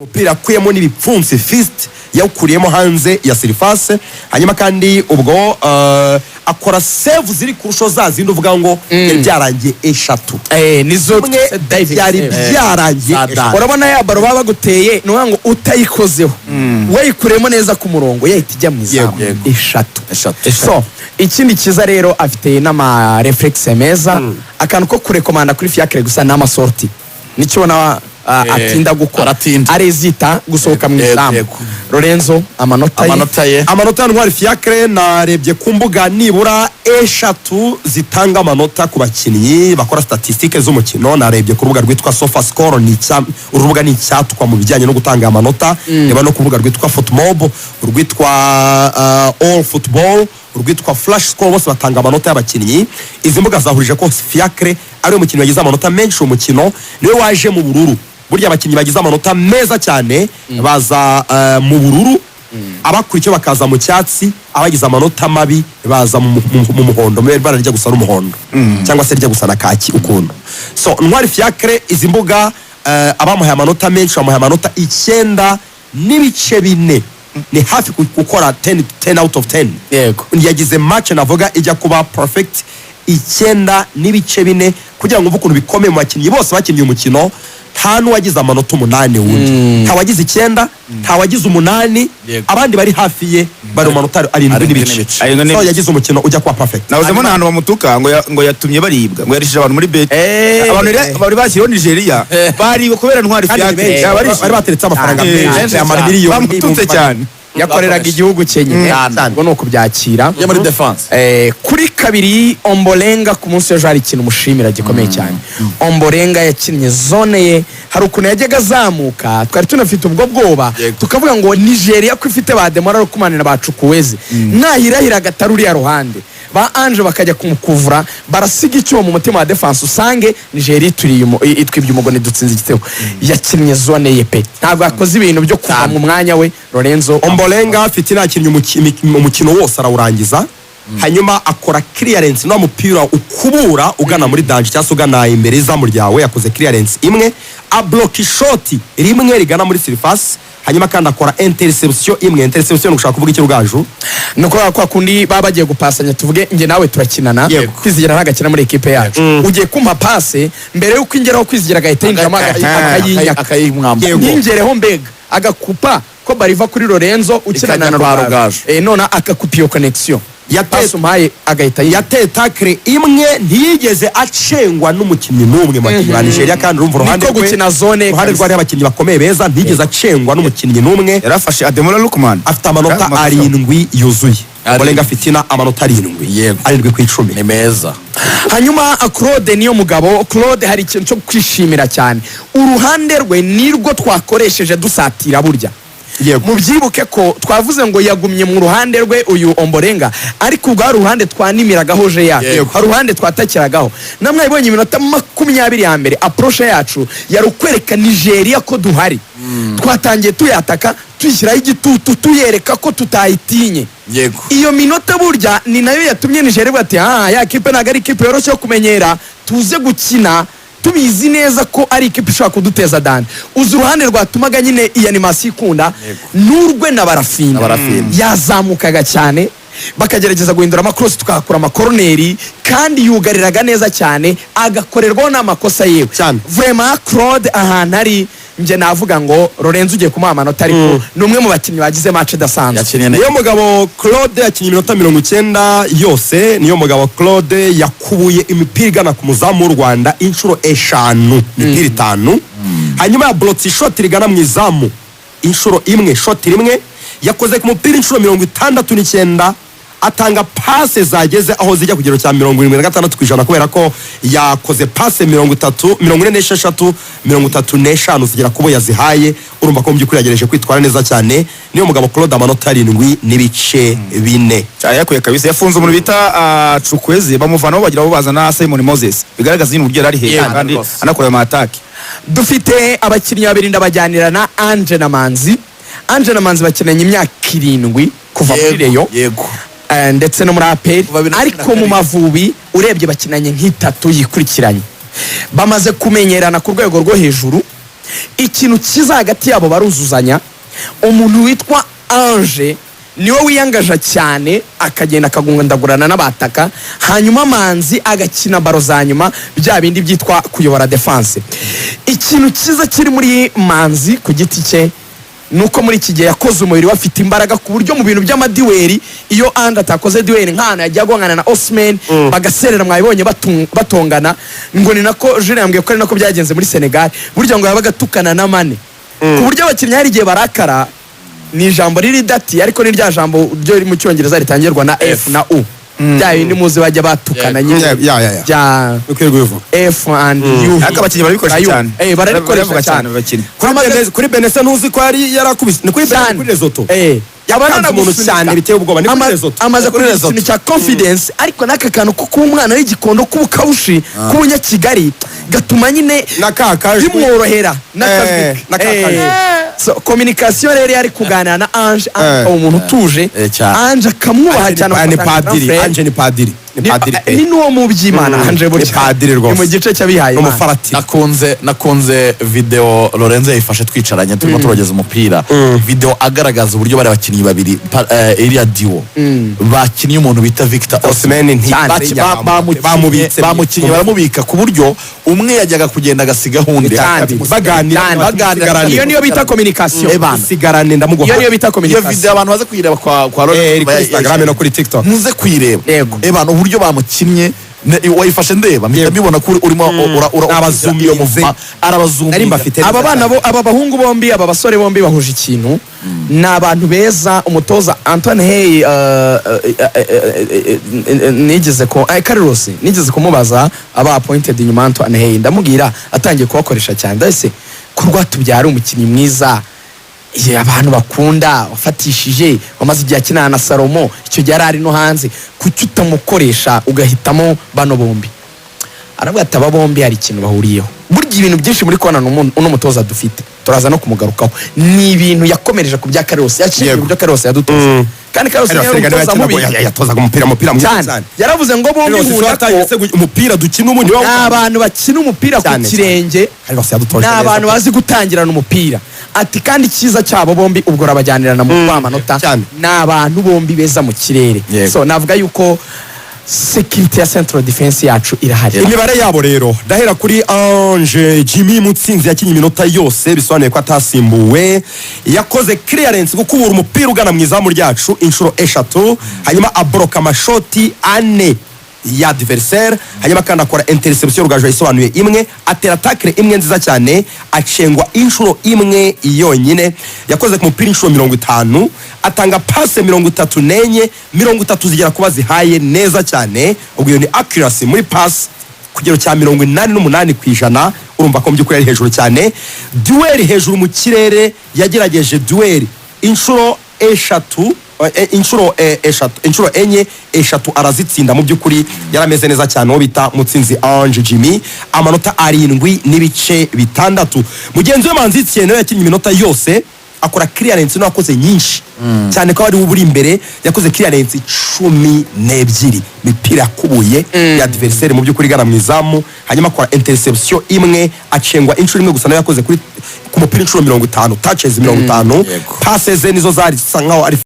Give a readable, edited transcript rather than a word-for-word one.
Umupira akuyemo n'ibipfunsi, fist yawukuriyemo hanze ya surface. Hanyuma kandi ubwo akora save ziri kurusho za zindi uvuga ngo byari byarangiye eshatu. Nizo Imwe diving byari save. byarangiye Za eshatu. dani. Urabona ya ballon baba baguteye, ni ukuvuga ngo utayikozeho, wayikuremo neza ku murongo, yahita ijya mu izamu. Yego. Eshatu. Eshatu. So ikindi cyiza rero, afite n'ama réflexes meza. Akantu ko kurekomanda kuri Fiacre gusa ni ama sorties, nicyo ubona atinda gukora. Aratinda. Arezita gusohoka mu izamu. Lorenzo, amanota ye? Amanota ye? Amanota ya Ntwari Fiacre, narebye ku mbuga nibura eshatu zitanga amanota ku bakinnyi bakora statistiques z'umukino. Narebye ku rubuga rwitwa SofaScore, ni uru rubuga ni icyatwa mu bijyanye no gutanga amanota. Reba no ku rubuga rwitwa FotMob, urwitwa All Football, urwitwa Flash Score, bose batanga amanota y'abakinnyi. Izi mbuga zahurije ko Fiacre ari we mukinnyi wagize amanota menshi uwo mukino, niwe waje mu bururu. Burya abakinnyi bagize amanota meza cyane baza mu bururu, abakurikiye bakaza mu cyatsi, abagize amanota mabi baza mu muhondo, mu ibara rijya gusa n'umuhondo cyangwa se rijya gusa na kaki ukuntu. So Ntwari Fiacre, izi mbuga abamuhaye amanota menshi bamuhaye amanota 9.4, ni hafi gukora 10, 10 out of 10. Yagize match navuga ijya kuba perfect, 9.4. Kugira ngo umve ukuntu bikomeye, mu bakinnyi bose bakinnye umukino nta n'uwagize amanota 8 wundi, nta wagize 9, nta wagize 8. Abandi bari hafi ye bari mu manota 7 7 n'ibice. N'ibice. 7 So n'ibice. yagize umukino ujya kuba perfect. Nawuzemo n'ahantu bamutuka ngo yatumye baribwa, ngo yarishije abantu muri bet. Abantu rero bari bashyiriyeho Nigeria baribwa kubera Ntwari Kandi ni Fiacre. benshi. Bari bateretse amafaranga menshi, amamiliyoni. Bamututse cyane. Yakoreraga igihugu cye nyine. Cyane. Ubwo ni ukubyakira. Yo muri defense. Kuri kabiri, Ombolenga. Ku munsi w'ejo hari ikintu mushimira gikomeye cyane. Ombolenga yakinnye zone ye. Hari ukuntu yajyaga azamuka, twari tunafite ubwo bwoba, tukavuga ngo Nigeria ko ifite ba Ademola Lookman na ba Chukwueze, nahirahira agatari uriya ruhande, ba Ange bakajya kumukuvura, barasiga icyuho mu mutima wa defense, usange Nigeria itwibye umugoni, dutsinze igitego. Yakinnye zone ye pe, ntabwo yakoze ibintu byo kuva mu mwanya we. Lorenzo? Ombolenga Fitina yakinnye umukino wose arawurangiza, hanyuma akora clearance no mupira ukubura ugana muri danger cyangwa se ugana imbere y'izamu ryawe, yakoze clearance imwe, abloka ishoti rimwe rigana muri surface, hanyuma kandi akora interception imwe. Interception ni ugushaka kuvuga iki, Rugaju? Ni ukuvuga kwa kundi baba bagiye gupasanya, tuvuge njye nawe turakinana, Kwizigira ntabwo akina muri ekipe yacu, ugiye kumpa passe, mbere y'uko ingeraho Kwizigira agahita yinjiramo akayinyaka. Akayimwamba. Ntingereho mbega, agakupa ko bariva kuri Lorenzo ukinana Ikajya na kwa Rugaju. Rugaju. None akakupa iyo connexion, passe umpaye agahita yinyaka. Yateye tackle imwe, ntiyigeze acengwa n'umukinnyi n'umwe mu bakinnyi ba Nigeria. Kandi urumva uruhande Niko rwe, gukina zone uruhande kabisa. rwe hariho abakinnyi bakomeye beza, ntiyigeze acengwa n'umukinnyi n'umwe. Yarafashe Ademola Lookman. Afite amanota Amanota. 7 yuzuye. 7. Ombolenga Fitina, amanota 7. 7 ku icumi. Ni meza. Hanyuma Claude niyo mugabo. Claude, hari ikintu cyo kwishimira cyane, uruhande rwe nirwo twakoresheje dusatira burya. Mubyibuke ko twavuze ngo yagumye mu ruhande rwe uyu Ombolenga, ariko ubwo hari uruhande twanimiragaho je yacu, hari uruhande twatakiragaho. Namwe ibonye iminota 20 ya mbere, approche yacu yari ukwereka Nigeria ko duhari. Twatangiye tuyataka, tuyishyiraho igitutu, tuyereka ko tutayitinye. Iyo minota burya ni nayo yatumye Nigeria ivuga ati: "Ah, ya kipe ntabwo ari ikipe yoroshye yo kumenyera, tuze gukina tubizi neza ko ari ikipe ishobora kuduteza danger." Uzi uruhande rwatumaga nyine iyi animation ikunda n'urwe na Barafinda. Na Barafinda. Yazamukaga cyane, bakagerageza guhindura ama cross, tukahakura amakoroneri, kandi yugariraga neza cyane, agakorerwaho n'amakosa yewe. Cyane. Vraiment Claude ahantu ari, njye navuga ngo Lorenzo ugiye kumuha amanota, ariko ni umwe mu bakinnyi bagize match idasanzwe. Yakinnye neza. Niyo mugabo Claude yakinnye iminota 90 yose. Niyo mugabo Claude yakubuye imipira igana ku muzamu w'u Rwanda inshuro eshanu, imipira itanu. Hanyuma yaborotse ishoti rigana mu izamu inshuro imwe, shoti rimwe. Yakoze ku mupira inshuro 69, atanga passe zageze aho zijya ku kigero cya 76%, kubera ko yakoze passe 30, 46, 35 zigera kubo yazihaye. Urumva ko mu by'ukuri yagerageje kwitwara neza cyane. Niyo mugabo Claude, amanota 7.4. Cyane, yakuye kabisa. Yafunze umuntu bita Chukwueze, bamuvanaho bagira abo bazana Simon Moses. Bigaragaza nyine uburyo yari ari hejuru kandi anakora ama attaque. Dufite abakinnyi babiri ndabajyanira na Ange na Manzi. Ange na Manzi bakinanye imyaka 7 kuva muri Rayon ndetse no muri APR, Kuva 2017. ariko mu Mavubi urebye bakinanye nk'itatu yikurikiranye, bamaze kumenyerana ku rwego rwo hejuru. Ikintu cyiza hagati yabo, baruzuzanya. Umuntu witwa Ange niwe wiyangaja cyane, akagenda akagundagurana n'abataka, hanyuma Manzi agakina ballon za nyuma, bya bindi byitwa kuyobora défense. Ikintu cyiza kiri muri Manzi ku giti cye ni uko muri iki gihe yakoze umubiri we, afite imbaraga, ku buryo mu bintu by'ama duel, iyo Ange atakoze duel, nk'ahantu yagiye agongana na Osimhen bagaserera, mwabibonye batongana, ngo ni nako Jules yambwiye ko ari nako byagenze muri Senegal. Burya ngo yabaga atukana na Mane, ku buryo abakinnyi hari igihe barakara. Ni ijambo riri dati, ariko ni rya jambo ryo riri mu Cyongereza ritangirwa na F na U, bya bindi muzi bajya batukana nyine. Ya. Bya Ukwiye kubivuga. F and U. Ariko abakinnyi barabikoresha Na U. cyane. Barabikoresha Barabivuga cyane. abakinnyi. Kuri Benese, ntuzi ko yari yarakubise? Ni kuri Benese, Cyane. kuri Lesotho. Yaba Yakanze umuntu anagusunika. cyane biteye ubwoba. Ni kuri Lesotho. Amaze Kuri kugira Lesotho. ikintu cya confidence, ariko n'aka kantu ko kuba umwana w'Igikondo, k'ubukawushi, k'umunyakigali, gatuma nyine Na ka kajwi. bimworohera n'akajwi. Na ka kajwi. So communication rero, yari kuganira na Ange, Ange akaba umuntu utuje. Cyane. Ange akamwubaha cyane, Ni amufata nka padiri. grand frère. Ange ni padiri, ni padiri pe. Ni n'uwo mu by'Imana Ange burya. Ni padiri rwose. Ni mu gice cy'abihaye Ni Imana. umufaratiri. Nakunze video Lorenzo yayifashe twicaranye turimo turogeza umupira, video agaragaza uburyo bari abakinnyi babiri iriya duo bakinnye umuntu bita Victor Osimhen. Cyane. Bamubitse. Bamukinnye, baramubika, ku buryo umwe yajyaga kugenda agasigaho undi. Cyane. Baganira. Cyane. Baganira. Iyo niyo bita communication. Bana. Sigarane, ndamuguha. Iyo niyo bita Iyo communication. video abantu baze kuyireba kwa Lorenzo. Iri kuri Instagram no kuri TikTok. Muze kuyireba. Yego. Ebana, uburyo bamukinnye, wayifashe ndeba mpita mbibona ko urimo Abazuminze. iyo movement arabazuminga. Nari mbafite. Aba bana bo, aba bahungu bombi, aba basore bombi bahuje ikintu, ni abantu beza. Umutoza Antoine Hey, nigeze ko Carlos nigeze kumubaza aba appointed nyuma Antoine Hey, ndamubwira atangiye kubakoresha cyane, ndetse ko Rwatubyara umukinnyi mwiza, ye, abantu bakunda, wafatishije, wamaze igihe akinana na Salomo, icyo gihe yari ari no hanze, kuki utamukoresha ugahitamo bano bombi? Aravuga ati aba bombi hari ikintu bahuriyeho. Burya ibintu byinshi muri kubona uno mutoza dufite, turaza no kumugarukaho, ni ibintu yakomereje ku bya Carlos, yaciye ku byo Carlos yadutoza. Kandi Carlos Carlos yari Erega niwe umutoza mubi. yatozaga umupira mwiza Cyane. cyane. Yaravuze ngo bombi Carlos nkunda watangiye ko se umupira dukina ubu niwe ni abantu bakina umupira ku Cyane, kirenge, Carlos yadutoje ni neza. abantu bazi gutangirana umupira. Ati kandi icyiza cyabo bombi, ubwo urabajyanirana mu kubaha amanota, Cyane. ni abantu bombi beza mu kirere. Yego. So navuga yuko sécurité ya central defense yacu irahari. Imibare yabo rero, ndahera kuri Ange Jimmy Mutsinzi. Yakinnye iminota yose, bisobanuye ko atasimbuwe. Yakoze clearance, gukubura umupira ugana mu izamu ryacu, inshuro eshatu, hanyuma aboroka amashoti ane ya adversaire, hanyuma kandi akora interception, Rugaju yayisobanuye, imwe, atera tackle imwe nziza cyane, acengwa inshuro imwe yonyine. Yakoze ku mupira inshuro 50, atanga passe 34, 30 zigera kuba zihaye neza cyane. Ubwo iyo ni accuracy muri pass ku kigero cya 88%. Urumva ko mu by'ukuri ari hejuru cyane. Duel hejuru mu kirere, yagerageje duel inshuro eshatu, inshuro eshatu, inshuro enye, eshatu arazitsinda. Mu by'ukuri yarameze neza cyane uwo bita Mutsinzi Ange Jimmy, amanota 7.6. Mugenzi we Manzi Thierry nawe yakinnye iminota yose, akora clearance, nawe yakoze nyinshi cyane ko ari we uri imbere. Yakoze clearance 12, imipira yakubuye ya adversaire mu by'ukuri igana mu izamu, hanyuma akora interception imwe, acengwa inshuro imwe gusa. Nawe yakoze kuri ku mupira inshuro 50, touches 50. Yego. Passes ze nizo zari zisa nkaho ari